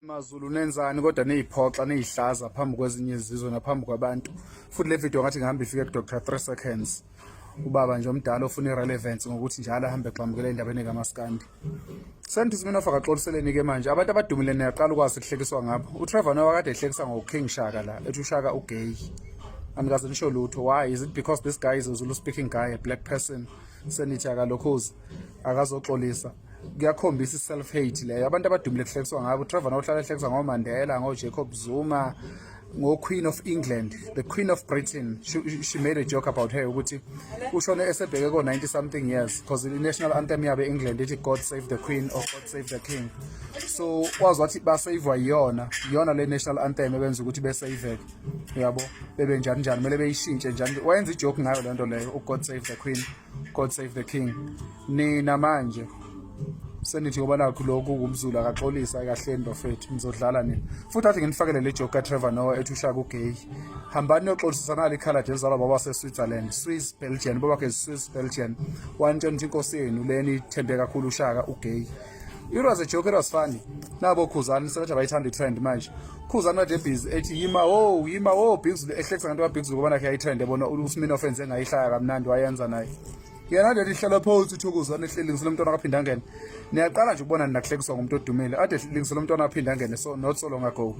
MaZulu nenzani kodwa niyiphoxa niyihlaza phambi kwezinye izizwe naphambi kwabantu. Futhi le video ngathi ngihamba ifike ku-Dr 3 seconds. Ubaba nje omdala ofuna i-relevance ngokuthi njalo ahambe egxambukela endabeni kaMaskandi. Senthi Siminoff akaxoliseleni ke manje abantu abadumile niyaqala ukwazi kuhlekiswa ngabo. UTrevor Noah kade ehlekisa ngoKing Shaka la ethi uShaka ugay. Anikaze nisho lutho. Why is it because this guy is a Zulu speaking guy, a black person? Senithi akalokhuzi akazoxolisa. Kuyakhombisa i-self hate leyo. Abantu abadumile kuhlekiswa ngabo. UTrevor Noah uhlala ehlekisa ngoMandela, ngoJacob Zuma, ngo-Queen of England, the Queen of Britain. She made a joke about her ukuthi ushone esebheke ko-90 something years because i-national anthem yabo e-England ithi God save the Queen or God save the King. So wazi wathi basavwa yiyona, iyona le national anthem ebenza ukuthi besaveke. Uyabo, bebe njani njani kumele beyishintshe njani. Wayenza ijoke ngayo le nto leyo, u-God save the Queen, God save the King. Nina manje senithi ngoba nakho lokhu kumzulu akaxolisa kahleni bafethu nizodlala nina futhi athi nginifakele le joke kaTrevor Noah ethi ushaka ugay hambani niyoxolisa nali ikhaladi elizalwa baba waseSwitzerland Swiss Belgian baba ke Swiss Belgian wanitshela ukuthi inkosi yenu leni ithembe kakhulu ushaka ugay. It was a joke, it was funny. Nabo Khuzani sebethi abayithanda i-trend manje. Khuzani kade busy ethi yima oh yima oh Big Zulu ehlekisa ngento kaBig Zulu ngoba nakhe yayi-trend ebona uSminoff enze ngayihlaya kamnandi wayenza naye. Yena leli hlala phansi uthokozane ehleli ngiselo mntwana akaphinda angene. Niyaqala nje ukubona ninakuhlekiswa ngumuntu odumile. Ade lingiselo mntwana aphinda angene so not so long ago.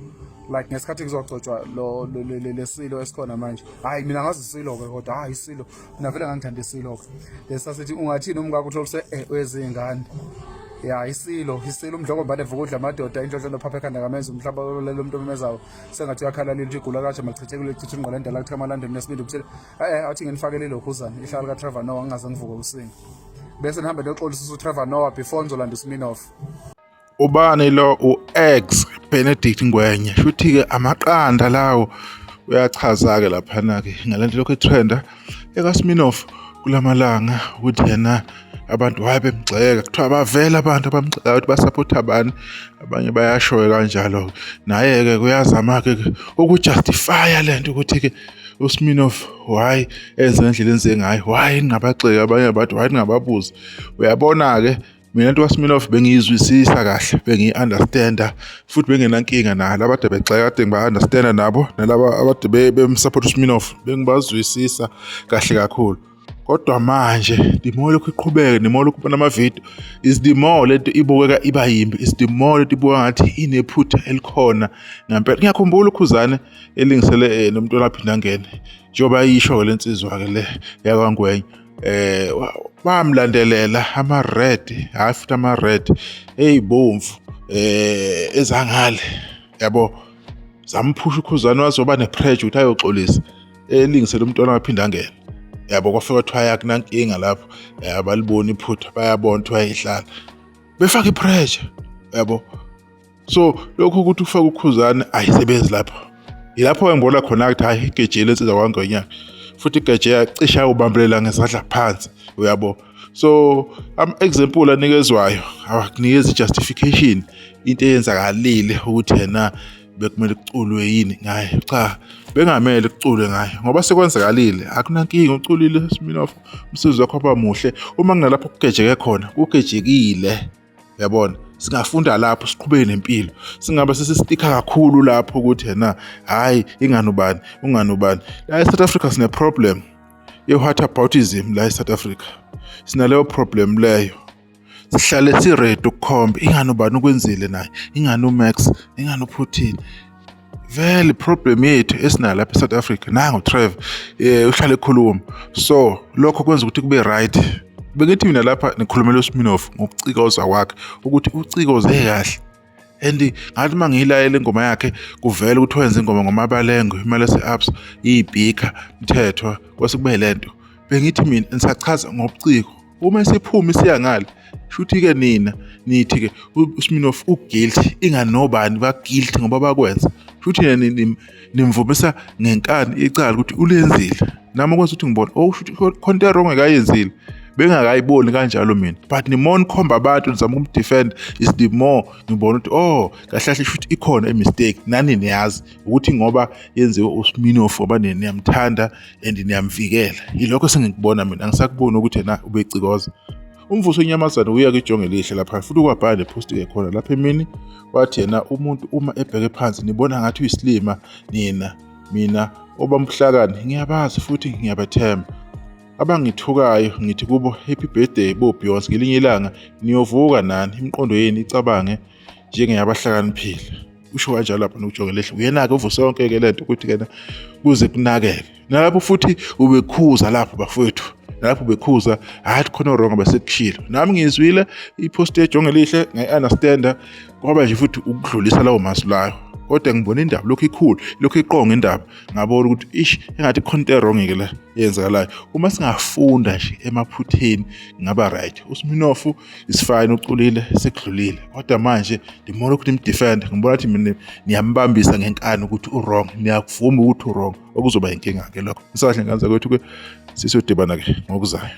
Like ngesikhathi kuzogcotshwa lo lesilo esikhona manje. Hayi mina ngazi isilo ke kodwa hayi isilo. Mina vele ngangithanda isilo ke. Lesasithi ungathini umkakho uthole se eh wezingane. Ya isilo, isilo umdlokombane evuka udla amadoda inhlohlo nophapha ekhanda kamenza umhlaba olele umuntu omemezayo sengathi uyakhala leli igula kaje machithekile chitha ingqola endala kuthiwa amalandeni nesibindi kuthile eh athi nginifakele ilokhuzana ihlala lika Trevor Noah ngingaze ngivuke usinga bese nihambe niyoxolisa uTrevor Noah before nizolanda uSminoff. Ubani lo u-ex Benedict Ngwenya shuthi-ke amaqanda lawo uyachaza-ke laphana-ke ngalento lokhu etrenda ekaSminoff kulamalanga ukuthi yena abantu waye bemgxeka kuthiwa bavela abantu abamgxekayo ukuthi basaphotha bani abanye bayashoyo kanjalo naye-ke kuyazama-ke ukujustifya le nto ukuthi-ke uSminoff why enze ngendlela enze ngayo why ningabagxeki abanye abantu why ningababuzi uyabona-ke mina into kaSminoff bengiyizwisisa kahle bengiyi-understanda futhi bengenankinga nayo laba ade begxeka kade ngiba-understanda nabo nalaba abade bemsupport uSminoff bengibazwisisa kahle kakhulu kodwa manje the more lokhu iqhubeke the more lokhu ubona amavidiyo is the more lento ibukeka iba yimbi is the more lento ibukeka ngathi inephutha elikhona ngempela ngiyakhumbula ukhuzane elingisele eh, nomntwana aphinde angene njengoba yisho-ke le nsizwa-ke le yakwangwenya eh bamlandelela ama red hayi futhi ama red eyibomvu eh ezangale yabo zamphusha ukhuzane wazoba nepressure ukuthi ayoxolisa elingisele umntwana waphinda angene yabo kwafika kuthiwa yakunankinga lapho eh, abaliboni iphutha bayabona kuthiwa ihlala befaka ipressure yabo so lokho ukuthi ufake ukhuzane ayisebenzi lapho yilapho engibona khona ukuthi hayi igejile insizwa kwangonyaka futhi igeje yacisha ubambelela ngezandla phansi uyabo so ama-example anikezwayo awakunikezi justification into eyenzakalile ukuthi yena bekumele kuculwe yini ngaye cha bengamele kuculwe ngaye ngoba sekwenzakalile akunankinga uculile Sminoff umsebenzi wakho waba muhle uma kunalapho kugejeke khona kugejekile Uyabona? Singafunda lapho siqhubeke nempilo. Singabe sesistika kakhulu lapho ukuthi yena hayi ingani ubani, ungani ubani. La eSouth Africa sine problem ye-whataboutism la eSouth Africa. Sinaleyo problem leyo. Sihlale si-ready ukukhomba ingani ubani ukwenzile naye, ingani uMax, ingani uPutin. Vele problem yethu esinayo lapha eSouth Africa nangu Trevor eh uhlale ekhuluma so lokho kwenza ukuthi kube right bengithi mina lapha nikhulumela uSminoff ngokucikoza kwakhe ukuthi ucikoze kahle and ngathi uma ngiyilayela ingoma yakhe kuvela ukuthi wenza ingoma ngomabalengwe imali yase-absa iyibhikha mthethwa kwase kube lento bengithi mina nisachaza ngobuciko uma isiphuma isiya ngale shuthi-ke nina nithi-ke uSminoff uguilty inganobani ba-guilty ngoba bakwenza shuthi nina nimvumisa ngenkani icala ukuthi ulenzile nami okwenza ukuthi ngibone oh shuthi khona into wrong ekayenzile bengakayiboni kanjalo mina but the more nikhomba abantu nizama ukumdefend is the more ngibona ukuthi oh kahle kahle shuthi ikhona i-mistake nani niyazi ukuthi ngoba yenziwe uSminoff ngoba niyamthanda and niyamvikela yilokho sengikubona mina angisakuboni ukuthi yena ubecikoza. Umvuso inyamazane uya kwijonge elihle lapha futhi ukwabhala nepost-ke khona lapha emini wathi yena umuntu uma ebheke phansi nibona ngathi uyisilima nina mina obamhlakani ngiyabazi futhi ngiyabathemba abangithukayo ngithi kubo happy birthday bo Beyonce ngelinye ilanga niyovuka nani imiqondo yenu icabange njengeyabahlakaniphile usho kanjalo lapha nokujonga lehle uyena-ke uvuse yonke-ke le nto ukuthi-ke kuze kunakeke nalapho futhi ubekhuza lapho bafowethu nalapho ubekhuza hhayi khona wrong besekushilo nami ngizwile ipost yejonge lihle ngayi-understanda kwaba nje futhi ukudlulisa lawo mazwi layo kodwa ngibona indaba lokhu ikhulu lokhu iqonga indaba ngabona ukuthi ish engathi khona into erong-ke la eyenzakalayo uma singafunda nje emaphutheni ngaba right uSminofu is fine uculile sekudlulile kodwa manje ndimona ukuthi nimdefend ngibona ukuthi mina niyambambisa ngenkani ukuthi u-wrong niyakuvuma ukuthi u-wrong okuzoba inkinga-ke lokho nisahle nganza kwethu-ke sisodibana-ke ngokuzayo.